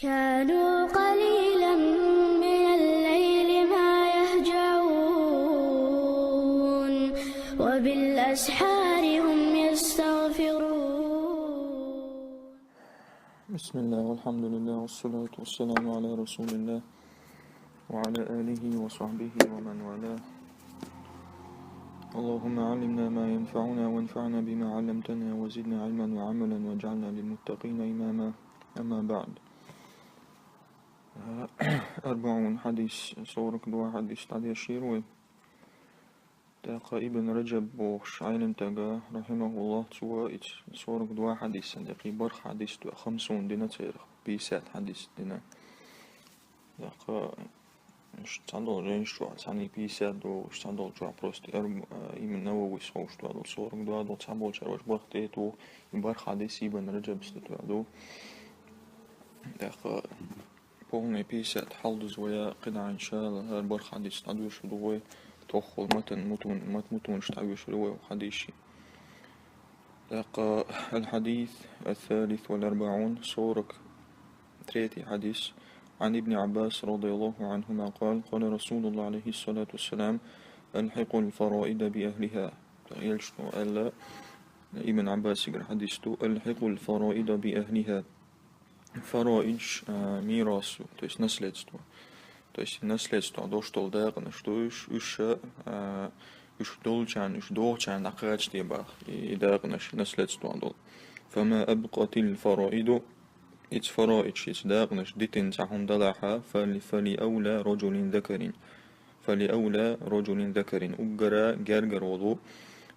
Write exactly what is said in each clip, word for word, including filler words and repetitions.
كانوا قليلا من الليل ما يهجعون وبالأسحار هم يستغفرون. بسم الله والحمد لله والصلاة والسلام على رسول الله وعلى آله وصحبه ومن والاه. اللهم علمنا ما ينفعنا وانفعنا بما علمتنا وزدنا علما وعملا واجعلنا للمتقين إماما. أما بعد. Арбаун хьадис, сорок два хьадис дӀадешира вай. ТӀаккха Ибн Раджаб бохуш Ӏелимтага, рахьимахуллахӀ, цо иц сорок два хьадис, декъий барх хьадис ду, хамсун дина церах, пятьдесят хьадис дина. ТӀаккха уьш цхьадолчу жайнаш чохь, цхьаьний пятьдесят ду, уьш цхьадолчу чохь просто эр-, а, имам Нававис ховш ду, сорок два ду, цхьаболчара уьш барх тӀе а туху, и барх хьадис Ибн Раджабас ду. ТӀаккха полный пятьдесят хьалдуза вай кхидӀа, иншаАллахӀ, хӀара барх хьадис дӀадоьшур ду вай, тоххал матан мутун-, мат-, мутунаш дӀадоьшур ду вай хьадисийн. ТӀаккха الحديث الثالث والأربعون, сорок третий хьадис. عن ابن عباس رضي الله عنهما قال: قال رسول الله عليه الصلاة والسلام: ألحقوا الفرائض بأهلها. Элчано аьлла, Ибн Ӏаббасигара хьадис ду: ألحقوا الفرائض بأهلها. Фараидж, а, мирас, то есть наследство. То есть наследство, дош долу дакъанаш ду уьш, уьш, а, уьш долчарна, уьш дохучарна дӀакхачаде баха, и, и дакъанаш, наследство долу. فما أبقت الفرائض, ица фараидж, ица дакъанаш дитина цхьа хӀума далахь, فل-, فلأولى رجل ذكر. فلأولى رجل ذكر. Уггара гергара волу,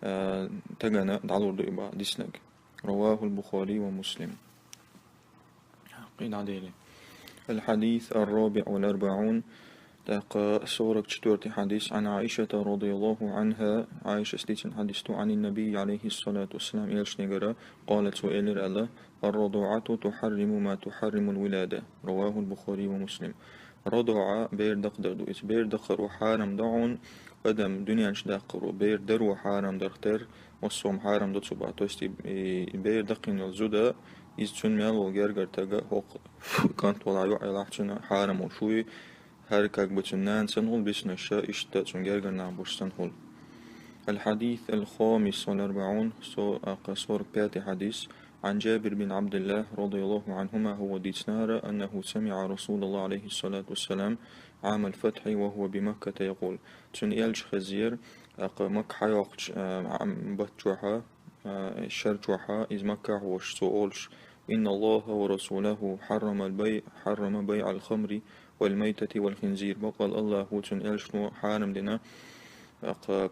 а, стагана дӀалур ду и баха диснарг. رواه البخاري ومسلم. Кхин дӀадели. الحديث الرابع والأربعون. ТӀаккха сорок четвёртый хьадис. عن عائشة رضي الله عنها. Ӏайшас дийцина хьадис ду. عن النبي عليه الصلاة والسلام. Элчанегара. قال, цо элира аьлла: الرضاعة تحرم ما تحرم الولادة. رواه البخاري ومسلم. РадуӀа бер дакхадар ду. Иза бер дакхаро хьарам ду хьуна, адам дуьнен чу даккхаро, бер даро хьарам дарх тера, массо а хьарам ду цо баха. То есть и, и, и бер даккхийна йолу зуда, иза цунна мел волу гергара стага, хӀокху кӀант волахь, йоӀ елахь, цунна хьарам волуш вуй, хӀара как бы цуьнан нана санна хуьлу, биснарш а иштта цуьнан гергара нах болуш санна хуьлу. الحديث الخامس والأربعون, со-, а, кха, сорок пятый хьадис. عن جابر بن عبد الله رضي الله عنهما, хӀокхо дийцинера, أنه سمع رسول الله عليه الصلاة والسلام عام الفتح وهو بمكة يقول. Цуьнан элча хезира, а, кха, Макка хьайоккхучу, а, м, бат чохь, а, шар чохь, иза Маккахь волуш, цо олуш: إن الله ورسوله حرم البيع، حرم بيع الخمر والميتة والخنزير. Баккъал АллахӀо, цуьнан элчано хьарам дина, а, кха,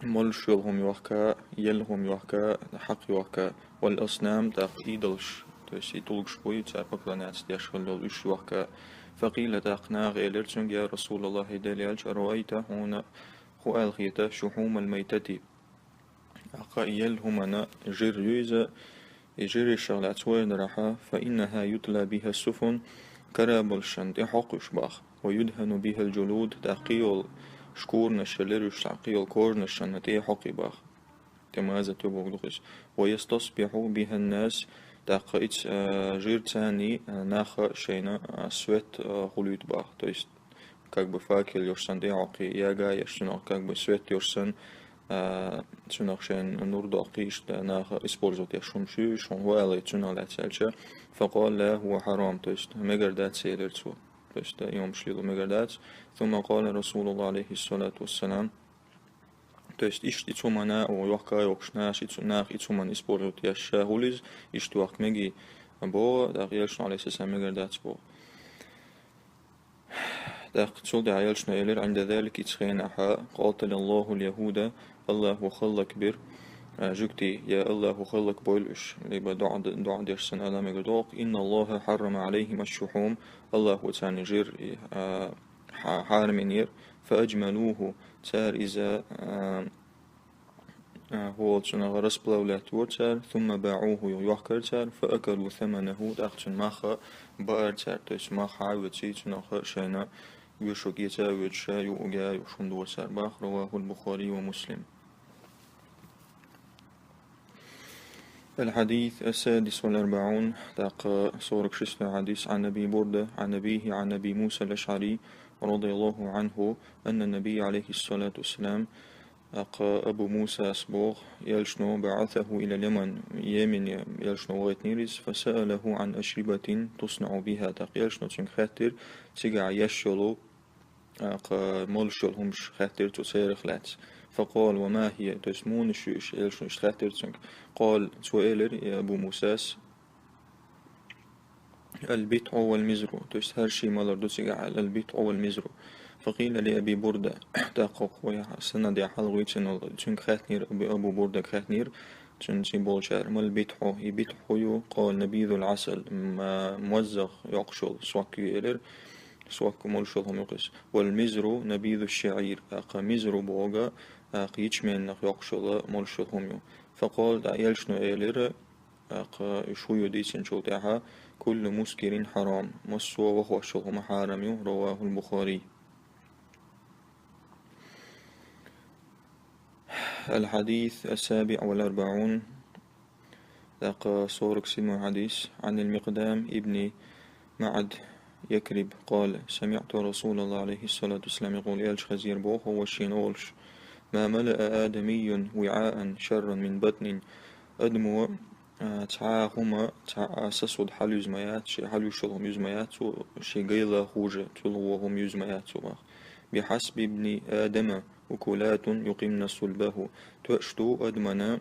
молуш йолу хӀума йохка, елла хӀума йохка, хьакъ йохка, والأصنام, тӀаккха идолаш, то есть и тулгаш буй, цара поклоняться деш хилла йолу, уьш йохка. فقيل, тӀаккха наха элира цуьнга: يا رسول الله, хӀай Делан элча, أرأيت, хьуна хӀун аьлла хета, شحوم الميتة, тӀаккха елла хӀуманан жир ю иза, и жирашах лаьцна вай дарахь, فإنها يطلى بها السفن, кораблашна тӀе хьокху уьш баха, ويدهن بها الجلود, тӀаккха кхийолу шкурнаш лира уьш, тӀаккха кхийолу кожанашна тӀе хьокху баха. ТӀе маза тоьбург ду иза. ويستصبح بها الناس, тӀаккха ица, а, жирца, а, наха шайна, а, свет, а, хуьлуьйту баха. То есть как бы факел йолуш санна тӀе а хьокху, яга еш цунах, как бы свет йолуш санна, а, цунах шайна нур доккхуш, да, наха использовать еш хӀумаш ю, шуна хӀун аьлла цунах лаьцна аьлча, فقال: لا، هو حرام, то есть мегар дац, элира цо. То есть, да, и хӀумаш лело мегар дац. ثم قال رسول الله عليه الصلاة والسلام, то есть иштта и цу хӀуманна, о, йохка а йохкуш, наха и цу-, наха и цу хӀуманна использовать еш ша хуьлу иза, иштта йохка мегий боху, тӀаккха элчано, عليه السلام, мегар дац боху. ТӀаккха цул тӀаьхьа элчано элира: عند ذلك, ица хенахь, قاتل الله اليهود, АллахӀо хӀаллакбира, а, жуьгтий, я АллахӀо хӀаллакбойла уьш, либо доӀа, доӀа деш санна ала мегар доху, إن الله حرم عليهم الشحوم, АллахӀо царна жир, и, а, хьа-, хьарамйинера, فأجملوه, цара иза, а, а, хӀокху цунах расплавлять йора цара, ثم باعوه, йохкара цара, فأكلوا ثمنه, тӀаккха цуьнан мах а баара цара, то есть мах хьа а оьций, цунах шайна оьшург эца а оьцуш, юург а юуш хӀума дора цара баха. رواه البخاري ومسلم. الحديث السادس والأربعون, тӀаккха сорок шестой хьадис, عن أبي بردة عن أبيه عن أبي موسى الأشعري رضي الله عنه أن النبي عليه الصلاة والسلام, тӀаккха Абу Мусас боху, элчано, بعثه إلى اليمن, Йемене элчано вахийтинера иза, فسأله عن أشربة تصنع بها, тӀаккха элчано цуьнга хаьттира, цигахь еш йолу, тӀаккха молуш йолу хӀумаш хаьттира цо церах лаьцна. فقال: وما هي, то есть муха ю уьш, элчано иштта хаьттира цуьнга. قال, цо элира, и Абу Мусас, البتع والمزر, то есть хӀара шиъ малар ду цигахь аьлла, البتع والمزر. فقيل لأبي بردة, тӀаккха хӀокху санаде хьалхавоьдуш волу, цуьнга хаьттинера, Абу, Абу Бурдага хаьттинера, цуьнан цӀе болчара, ما البتع, и битӀ хӀун ю? قال: نبيذ العسل, м-, моззах йоккхуш йолу сок ю элира, сок молуш йолу хӀума ю-кх иза. والمزر نبيذ الشعير, тӀаккха мизру боху, тӀаккха ячменах йоккхуш йолу молуш йолу хӀума ю. فقال, тӀаккха элчано элира, тӀаккха уьш хӀун ю дийцинчул тӀаьхьа: كل مسكر حرام, массо а вахош йолу хӀума хьарам ю, رواه البخاري. الحديث السابع والأربعون, тӀаккха сорок седьмой хьадис, عن المقدام ابن معد يكرب قال: سمعت رسول الله عليه الصلاة والسلام يقول, элча хезира боху, вай шена олуш: ما ملأ آدمي وعاء شرا من بطن, адамо, а, цхьа а хӀума, цхьа а сосуд хьалаюза ма яц, шен хьалаюзуш йолу хӀума юза ма яц цо, шен гайла хуже, цул вон хӀума юза ма яц цо боху. بحسب ابن آدم أكلات يقمن صلبه. Тоьаш ду адамана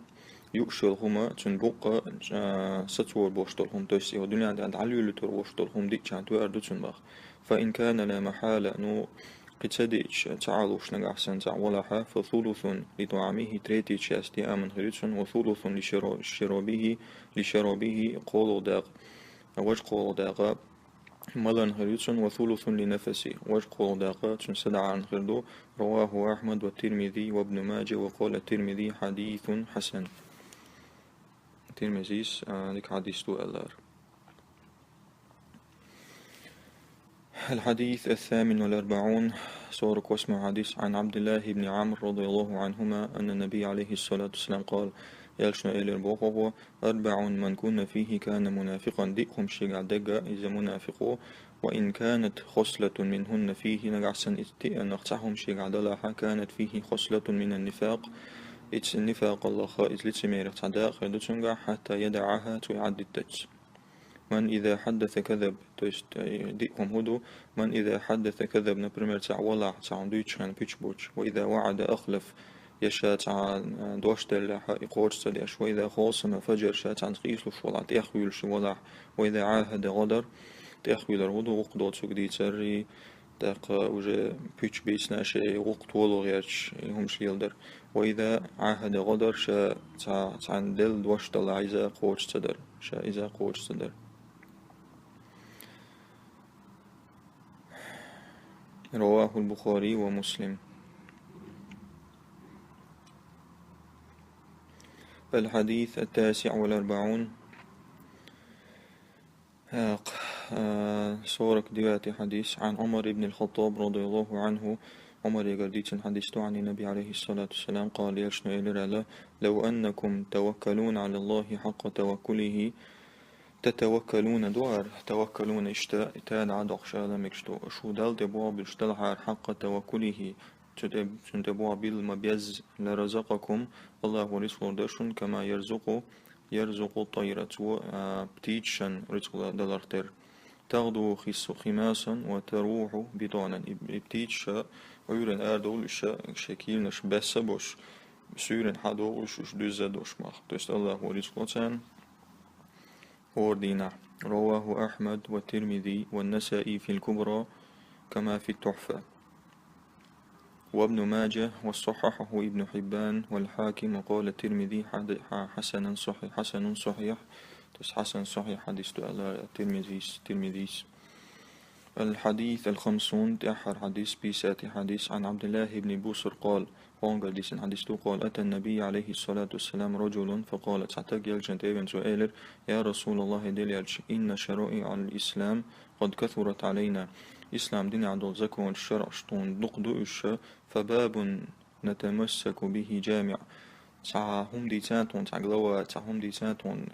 юуш йолу хӀума, цуьнан букъа, а, сацор болуш долу хӀума, то есть и дуьнен тӀехь дӀалуьйлуьйтур болуш долу хӀума диччахьана тоьар ду цуьнан боху. فإن كان لا محالة, ну, кхин ца деъча, ца Ӏалуш нагахь санна цхьаъ валахь, فثلث لطعامه, третий часть деаман хир ю цунна, وثلث لشرا-, لشرابه, لشرابه, кхоалгӀа дакъа, важа кхоалгӀа дакъа малан хир ю цунна, وثلث لنفسه, важа кхоалгӀа дакъа цуьнан садаӀарна хир ду. رواه أحمد والترمذي وابن ماجه وقال الترمذي حديث حسن. Тирмизис, а, дика хьадис ду аьллера. الحديث الثامن والأربعون, сорок восьмой хьадис, عن عبد الله بن عمرو رضي الله عنهما أن النبي عليه الصلاة والسلام قال, элчано элира боху хьо: أربع من كن فيه كان منافقا, диъ хӀума шегахь дерг иза мунафикъ ву, وإن كانت خصلة منهن فيه, нагахь санна иза диъанах цхьа хӀума шегахь далахь, كانت فيه خصلة من النفاق, иза нифакъаллах, иза лицемерих цхьа дакъа хир ду цуьнгахь, حتى يدعها, цо и Ӏаддитац. من إذا حدث كذب, то есть, э, диъ хӀума хӀун ду, من إذا حدث كذب, например, цхьаъ валахь, цхьа хӀума дуьйцучу хенахь пуьчбуьйцу, وإذا وعد أخلف, я ша цхьа, э, дош деллехь, и кхочуш ца деш, وإذا خاصم فجر, ша цхьаьнца къийсалуш валахь, тӀехвуьйлуш валахь, وإذا عاهد غدر, тӀехвуьйлар хӀун ду, гӀуллакх доцург дийцар, и тӀаккха уже пуьчбийцина шен гӀуллакх толо гӀерташ, и хӀумаш леладар. وإذا عاهد غدر, ша цхьа, цхьаьнна делла дош далахь, иза кхочуш ца дар, ша иза кхочуш ца дар. رواه البخاري ومسلم. الحديث التاسع والأربعون, а, сорок девятый хьадис, عن عمر بن الخطاب رضي الله عنه, Ӏумарегара дийцина хьадис ду, عن النبي عليه الصلاة والسلام قال, элчано элира аьлла: لو أنكم توكلون على الله حق توكله, تتوكلون дуара, توكلون иштта, и та дӀа а доккхуш ала мегаш ду, шу Далла тӀе болх буьлуш далахьара, حق توكله, цу тӀе, цунна тӀе болх билла ма-безза, لرزقكم, Аллахо рицкъ лур дара шуна, كما يرزق, يرزق الطير, цо, а, птичашна рицкъ даларх тера. تغدو خس-, خماصا وتروح بطانا. И, и птичаш Ӏуьйранна арадовлу уьш, шайн кийланаш бесса а беш, суьйранна хьадогӀу уьш, уьш дуьзза а долуш мах. То есть Аллахо рицкъ ло царна хӀора дийнахь. رواه أحمد والترمذي والنسائي في الكبرى كما في التحفة. وابن ماجه وصححه ابن حبان والحاكم وقال الترمذي حد-، ح-، حسن صحيح، حسن صحيح. То есть حسن صحيح хьадис ду аьлла Тирмизис, Тирмизис. الحديث الخمسون, тӀаьххьара хьадис, пятидесятый хьадис, عن عبد الله بن بسر قال, хӀонгара дийцина хьадис ду, قال: أتى النبي عليه الصلاة والسلام رجل فقال, цхьа стаг элчанна тӀе а веана, цо элира: يا رسول الله, Делан элча, إن شرائع الإسلام قد كثرت علينا. Ислам динехь долу законаш, шарӀаш тхуна дукха ду уьш, فباب نتمسك به جامع. цхьа хӀума дийцад тхона, цхьа глава, цхьа хӀума дийцад тхона,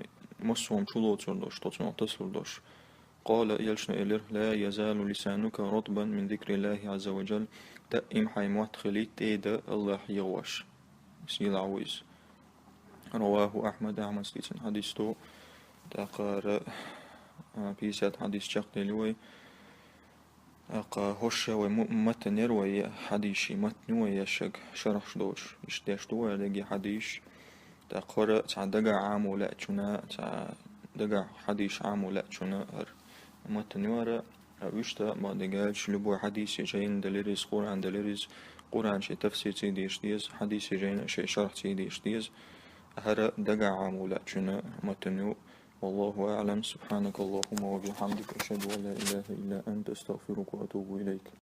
массо а хӀума чулоцур долуш, тхо цунах тасалур долуш. قال, элчано элира: لا يزال لسانك رطبا من ذكر الله عز وجل, даим хьайн мотт хилийта тӀеда Аллахь егӀош. Сийлахь ву иза. رواه أحمد, Ахьмада дийцина хьадис ду. ТӀаккха, а, пятьдесят хьадис чекхдели вай. ТӀаккха хӀорш вай му-, матан яр вай, хьадисийн матан ю вай ешшаг шархьаш долуш. Иштта деш ду вай дерриге хьадисаш. ТӀаккха хӀара цхьа дагахь Ӏамо лаьачунна, цхьа дагахь хьадисаш Ӏамо лаьачунна хӀара матан ю хӀара, а, вуьшта бакъдерг аьлча, любой хьадиси жайна далийра иза, Къуръан далийра иза, Къуръан шен тафсир ца дезаш деза, хьадиси жайна шен шархь ца дезаш деза. ХӀара дагахь Ӏамо лаьачунна матан ю. والله أعلم. سبحانك اللهم وبحمدك. أشهد أن لا إله إلا أنت. أستغفرك وأتوب إليك.